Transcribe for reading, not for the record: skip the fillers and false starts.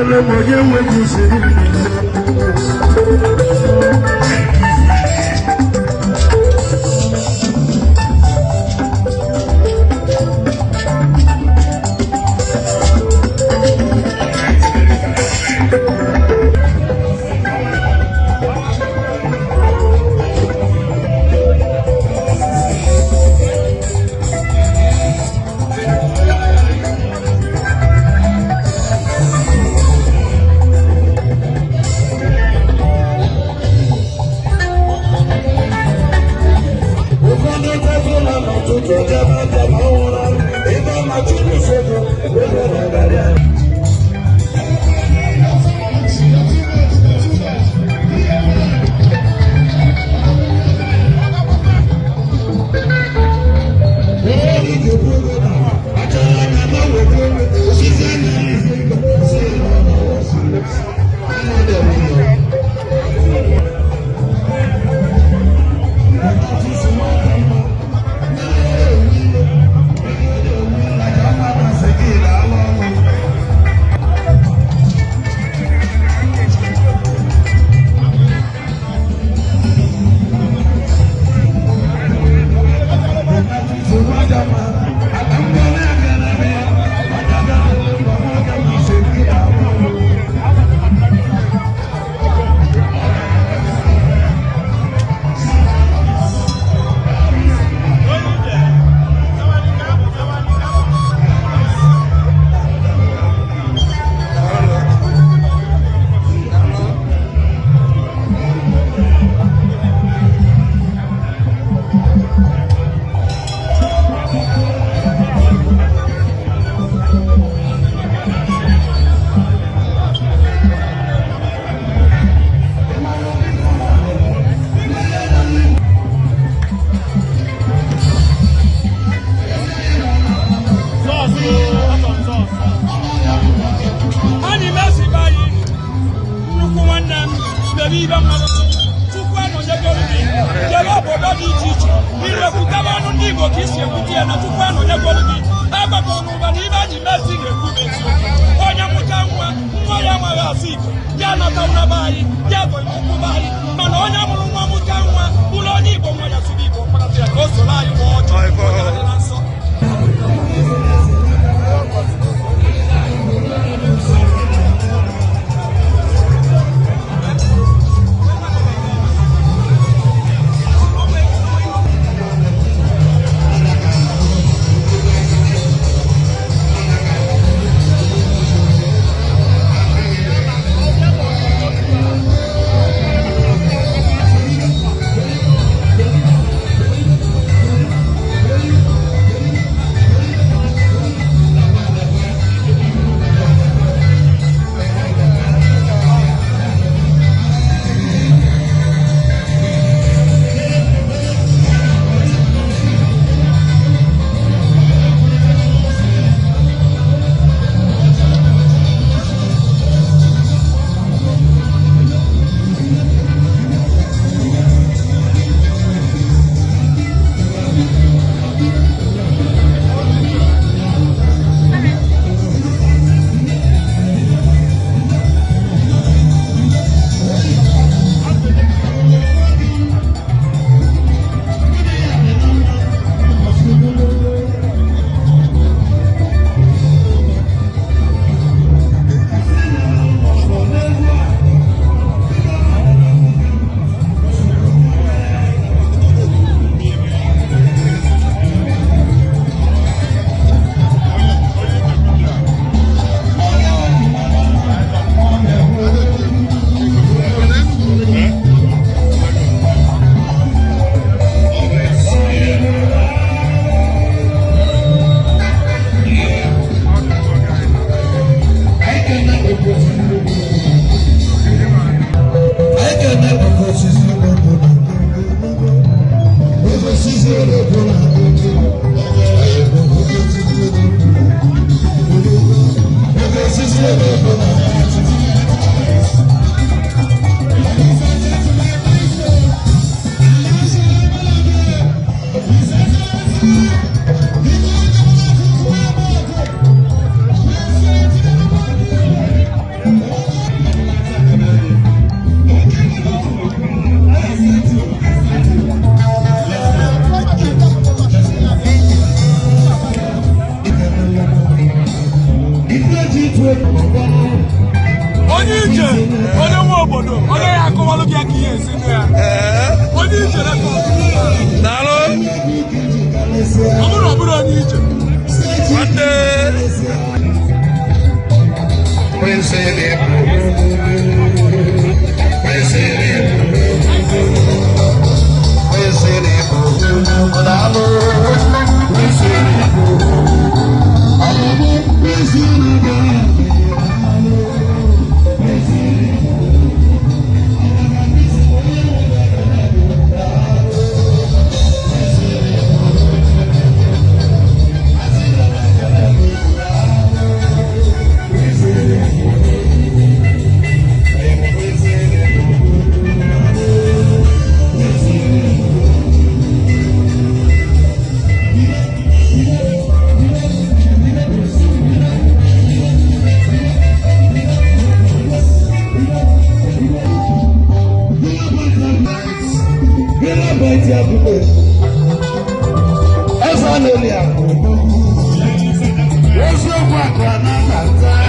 Kenele m onye nweghị usoro. Ụfọdụ tebụl n'ụtụtụ jebe jebe ụra ebe na Chukwu sogo ebe na-agarị. Anyị mesibe anyị nnukwu nwanne m mere ibe mmadụ. Chukwu anọnyegoro gị. Jebe obodo dị iche iche iwekwutebe ọnụ ndị Igbo ka isi ekwute ya na Chukwu anọnyegoro gị. Agbakọrọ n'ụba na ibe anyị mesi ga-ekwu bụ eziokwu. Onye mụta nwa, nwa ya amaghị asụ Igbo, ya nata be anyị, ya gọrọ ụkwụ be anyị. Mana onye mụrụ nwa, mụta nwa, bụrụ onye Igbo, nwa ya sụrụ Igbo, kparata ya ka o soro anyị gbaa ọjọọ onye adịla nsọ. obodo, onye ya akọwalụ gị ka ihe esi nụ ya. Ee. Onye ije record. Daalụ. Ọ bụrụ ọ bụrụ onye ije. Nwanne. Prince Prince Eziokwu akụ a na-ata.